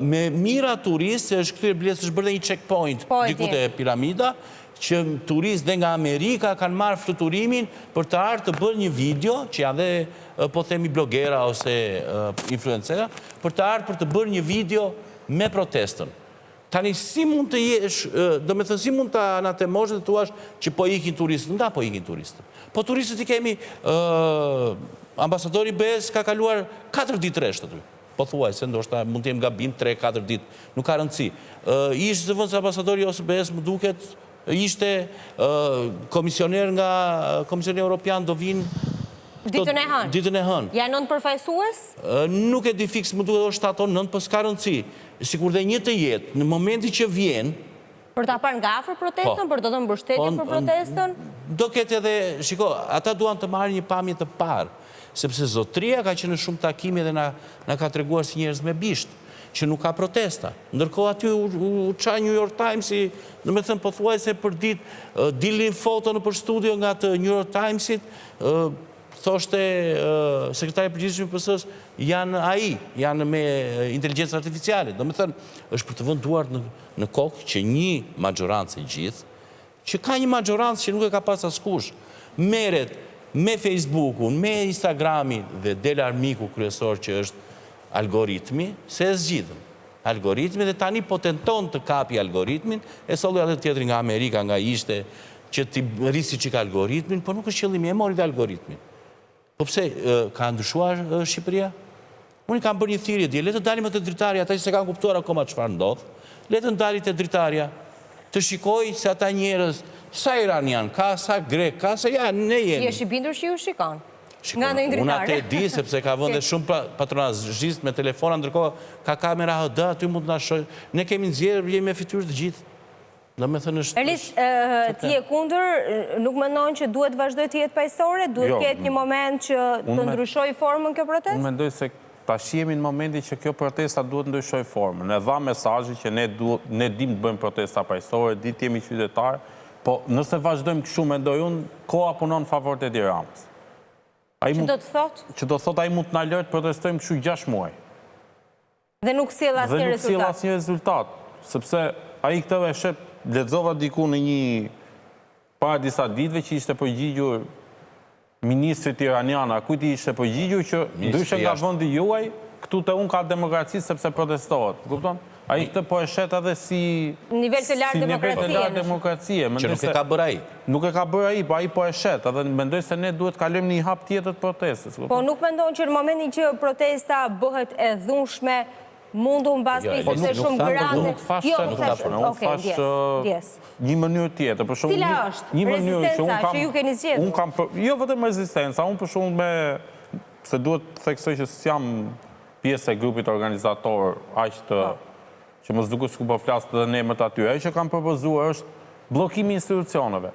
Me mijëra turistë, se është kthyer biles është bërë dhe një checkpoint po, diku te piramida, që turistë dhe nga Amerika kanë marrë fluturimin për të ardhur të bërë një video, që janë dhe po themi blogera ose influencera, për të ardhur për të bërë një video me protestën. Tani si mund të jesh, domethënë si mund ta anatemosh dhe të thuash që po ikin turistët, nga po ikin turistët? Po turistët i kemi, ambasadori i BE-së ka kaluar 4 ditë rresht aty. Pothuajse, ndoshta mund të jem gabim, 3-4 ditë, nuk ka rëndësi. Ish zëvendës ambasadori i OSBE-së më duket ishte komisioner nga Komisioni Europian do vinë Ditën e hënë. Ditën e hënë. Janë 9 përfaqësues? Nuk e di fiks, më duket o 7 o 9, po s'ka rëndësi. Sikur dhe një të jetë, në momentin që vjen, Për ta parë nga afër protestën, po. për të dhënë mbështetje po, për protestën? Do ketë edhe, shiko, ata duan të marrin një pamje të parë, sepse zotria ka qenë në shumë takime dhe na na ka treguar si njerëz me bisht, që nuk ka protesta. Ndërkohë aty u, u ça New York Timesi, domethënë pothuajse për ditë dilnin foto nëpër studio nga të New York Timesit, thoshte sekretari i përgjithshëm i PS-së, janë AI, janë me inteligjencë artificiale. Domethënë, është për të vënë duart në në kokë që një maxhorancë e gjithë, që ka një maxhorancë që nuk e ka pas askush, merret me Facebookun, me Instagramin dhe del armiku kryesor që është algoritmi, se e zgjidhëm. Algoritmi dhe tani po tenton të kapi algoritmin, e solli atë tjetrin nga Amerika, nga ishte, që t'i rrisi çik algoritmin, po nuk është qëllimi, e mori dhe algoritmin. Po pse, ka ndryshuar Shqipëria? Unë i kam bërë një thirrje dje, le të dalim te dritarja, ata që s'e kanë kuptuar akoma çfarë ndodh, le të dalin te dritarja, të shikojë se ata njerëz, sa iranian ka, sa grek ka, se ja, ne jemi. Ti je i bindur që ju shikon? Shikon, unë atë e di, sepse ka vënë dhe shumë patronazhistë me telefona, ndërkohë ka kamera HD, aty mund të na shohin. Ne kemi nxjerrë, jemi me fytyrë të gjithë. Domethënë është... Erlis, ti je kundër, nuk mendon që duhet vazhdojë të jetë paqësore, duhet jo, ketë një moment që të ndryshojë formën kjo protestë? Unë mendoj se tash jemi në momentin që kjo protesta duhet ndryshojë formën. Ne dha mesazhin që ne, ne dim të bëjmë protesta paqësore, di të jemi qytetarë, po nëse vazhdojmë kështu mendoj unë, koha punon në favor të Edi Ramës. Që do të thotë? Që do të thotë ai mund të na lërë të protestojmë kështu 6 muaj. Dhe nuk sjell asnjë rezultat. Dhe nuk sjell asnjë rezultat, sepse ai këtë e sheh, lexova diku në një para disa ditëve që ishte përgjigjur ministrit iranian, a kujt i ishte përgjigjur që ndryshe nga vendi juaj, këtu te unë ka demokraci sepse protestohet. Kupton? Ai këtë po e shet edhe si nivel të lartë demokracie. Nivel të lartë demokracie. Që nuk e ka bërë ai. Nuk e ka bërë ai, po ai po e shet, edhe mendoj se ne duhet të kalojmë në një hap tjetër të protestës. Po nuk mendon që në momentin që protesta bëhet e dhunshme, mund të humbasë jo, pjesë se shumë grande. Nuk thashë jo, nuk thashë, unë thashë një mënyrë tjetër, për shembull Cila është? Një mënyrë që unë kam që ju keni zgjedhur. Unë kam jo vetëm rezistenca, unë për shembull me se duhet të theksoj që s'jam pjesë e grupit organizator aq të po. që mos duket sikur po flas edhe në emër të atyre. Ajo që kam propozuar është bllokimi i institucioneve.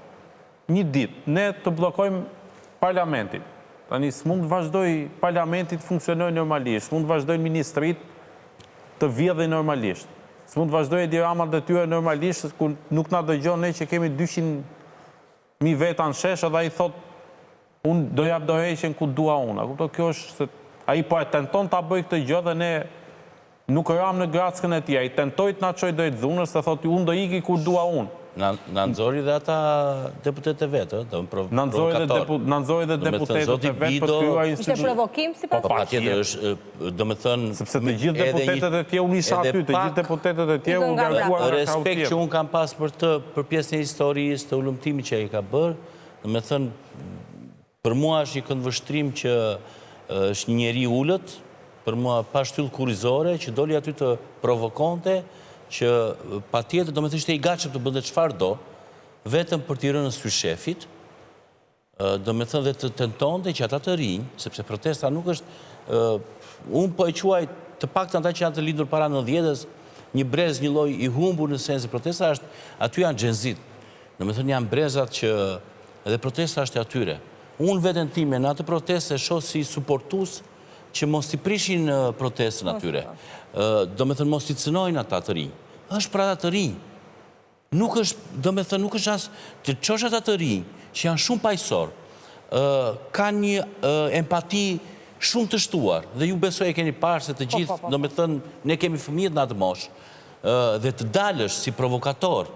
Një ditë ne të bllokojmë parlamentin. Tani s'mund të vazhdojë parlamenti të funksionojë normalisht, s'mund të vazhdojnë ministritë të vjedhin normalisht. S'mund të vazhdojë Edi Rama detyrën normalisht kur nuk na dëgjon ne që kemi 200 Mijë veta në shesh edhe ai thotë unë do jap dorëheqjen ku dua unë. A kupton? Kjo është se ai po e tenton ta bëjë këtë gjë dhe ne nuk ramë në grackën e tij. Ai tentoi të na çojë drejt dhunës se thotë unë do iki kur dua unë. Na na nxori dhe ata deputetët e vet, ë, do pro, Na nxori dhe depu, na nxori dhe deputetët e vet për të krijuar Ishte provokim sipas Po patjetër është, domethënë Sepse të gjithë deputetët e tjerë, unë isha aty, të gjithë deputetët e tjerë u larguan nga krahu tjetër. Respekt që unë kam pas për të, për pjesën e historisë, të hulumtimit që ai ka bërë, domethënë, për mua është një këndvështrim që është një njeri i ulët, për mua pa shtyllë kurrizore, që doli aty të provokonte, që patjetër, domethënë ishte i gatshëm të bënte çfarëdo, vetëm për t'i rënë në sy shefit, Domethënë dhe të tentonte që ata të rinj, sepse protesta nuk është, unë po e quaj të paktën ata që janë të lindur para nëntëdhjetës, një brez një lloj i humbur në sensin, protesta është, aty janë Gen Z-t, domethënë janë brezat që edhe protesta është e atyre. Unë veten time në atë protestë e shoh si suportues që mos t'i prishin protestën atyre. Domethënë mos t'i cënojnë ata të rinj. Është për ata të rinj. Nuk është, domethënë, nuk është as të çosh ata të rinj që janë shumë paqësorë, kanë një empati Shumë të shtuar, dhe ju besoj e keni parë se të po, gjithë, po, po. domethënë, ne kemi fëmijët në atë moshë, dhe të dalësh si provokator,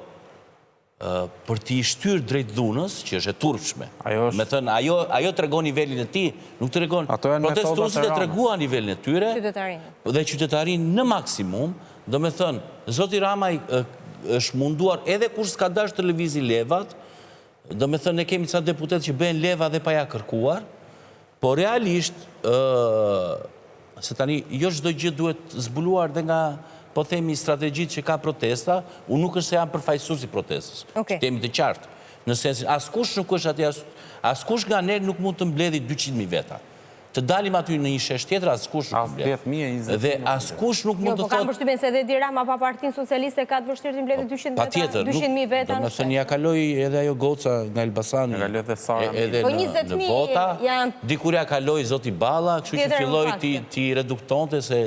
për t'i shtyrë drejt dhunës, që është e turpshme. Domethënë, ajo, ajo tregon nivelin e tij, nuk tregon... Protestuesit e treguan nivelin e tyre, dhe qytetarinë në maksimum, domethënë, zoti Rama është munduar edhe kur s'ka dashur të lëvizi levat, domethënë, ne kemi ca deputetë që bëhen leva dhe pa ja kërkuar, Po realisht, se tani jo çdo gjë duhet zbuluar dhe nga po themi strategjitë që ka protesta, unë nuk është se jam përfaqësues i protestës. Që të jemi të qartë. Në sensin, askush nuk është atje, askush nga ne nuk mund të mbledhi 200.000 veta. Të dalim aty në një shesh tjetër, askush nuk mbledh. Dhe askush nuk mund jo, të po thotë... Kam përshtypjen se edhe Edi Rama pa Partinë Socialiste ka të vështirë të mbledhë 200 veta, 200.000 veta në shesh. Domethënë, ia kaloi edhe ajo goca nga Elbasani, edhe po në vota, dikur ia kaloi zoti Balla, kështu që filloi t'i reduktonte se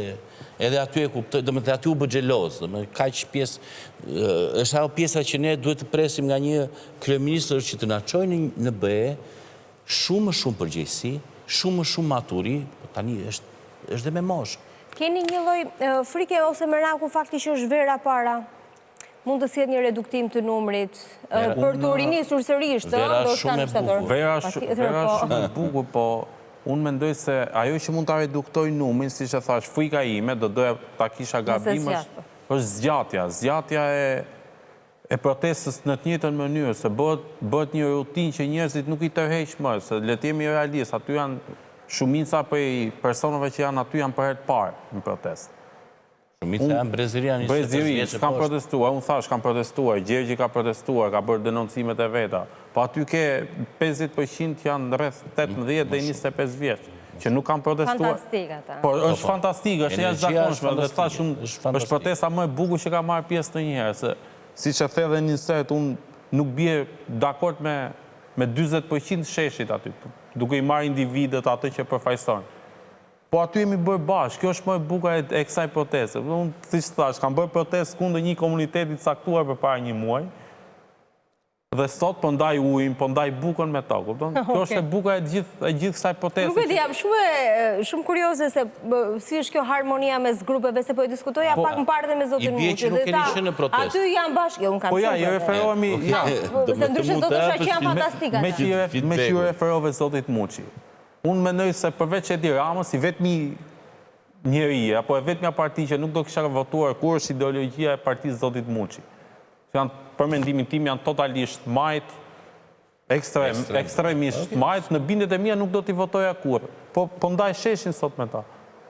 edhe aty e kuptoi, domethënë aty u bë xheloz, domethënë kaq pjesë, është ajo pjesa që ne duhet të presim nga një kryeministër që të na çojë në BE, Shumë më shumë përgjegjësi, shumë më shumë maturi, po tani është është dhe me moshë. Keni një lloj frike ose meraku fakti që është vera para? Mund të sjellë një reduktim të numrit për t'u rinisur sërish, ë, ndoshta në shtator. Vera është vera është shumë e bukur, po unë mendoj se ajo që mund ta reduktojë numrin, siç e thashë, frika ime, do doja ta kisha gabim, është është zgjatja, zgjatja e e protestës në të njëjtën mënyrë, se bëhet bëhet një rutinë që njerëzit nuk i tërheq më, se le të jemi realistë, aty janë shumica prej personave që janë aty janë për herë të parë në protestë. Shumica janë brez i ri, janë 25 vjeç e poshtë. S'kanë protestuar, unë thashë kanë protestuar, Gjergji ka protestuar, ka bërë denoncimet e veta. Po aty ke 50 për qind janë rreth 18 deri 25 vjeç, që nuk kanë protestuar. Fantastik ata. Po, është po. fantastik, është jashtëzakonshme, dhe thashë unë, është protesta më e bukur që kam marrë pjesë ndonjëherë, se siç e the dhe në insert, unë nuk bie dakord me me 40 për qind sheshit aty, duke i marrë individët atë që përfaqësojnë. Po aty jemi bërë bashkë, kjo është më e bukura e kësaj proteste. Unë, siç thashë, kam bërë protestë kundër një komuniteti të caktuar përpara një muaji, Dhe sot po ndaj ujin, po ndaj bukën me to, kupton? Kjo është e bukura e gjithë e gjithë kësaj proteste. Nuk e di, jam shumë shumë kurioze se si është kjo harmonia mes grupeve, se po e diskutoja po, pak më parë dhe me zotin Muçi. I bie që nuk keni qenë në protestë. Aty janë bashkë, jo, unë kam po ja, i referohemi, ja. Se ndryshe do të thosha që janë fantastike. Meqë iu referove zotit Muçi. Unë mendoj se përveç Edi Ramës, i vetmi njeri, apo e vetmja parti që nuk do kisha votuar kurrë është ideologjia e partisë zotit Muçi. Janë, për mendimin tim, janë totalisht majtë, ekstrem, ekstremisht majtë, në bindjet e mia nuk do t'i votoja kurrë. Po, po ndaj sheshin sot me ta.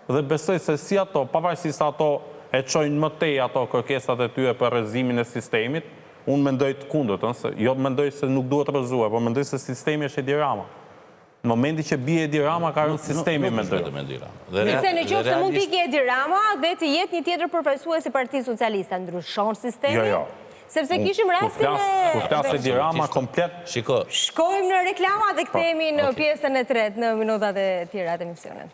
Dhe besoj se si ato, pavarësisht se ato e çojnë më tej ato kërkesat e tyre për rrëzimin e sistemit, unë mendoj të kundërtën, se jo mendoj se nuk duhet rrëzuar, por mendoj se sistemi është Edi Rama. Në momentin që bie Edi Rama, ka rënë sistemi, mendoj. Nuk është vetëm Edi Rama. Sepse në qoftë se mund të ikë Edi Rama dhe të jetë një tjetër përfaqësues i Partisë Socialiste, ndryshon sistemi? Jo, jo. Sepse kishim rastin e... Kur flas Edi Rama, komplet... Shiko. Shkojmë në reklama dhe kthehemi në pjesën e tretë në minutat e tjera të emisionit.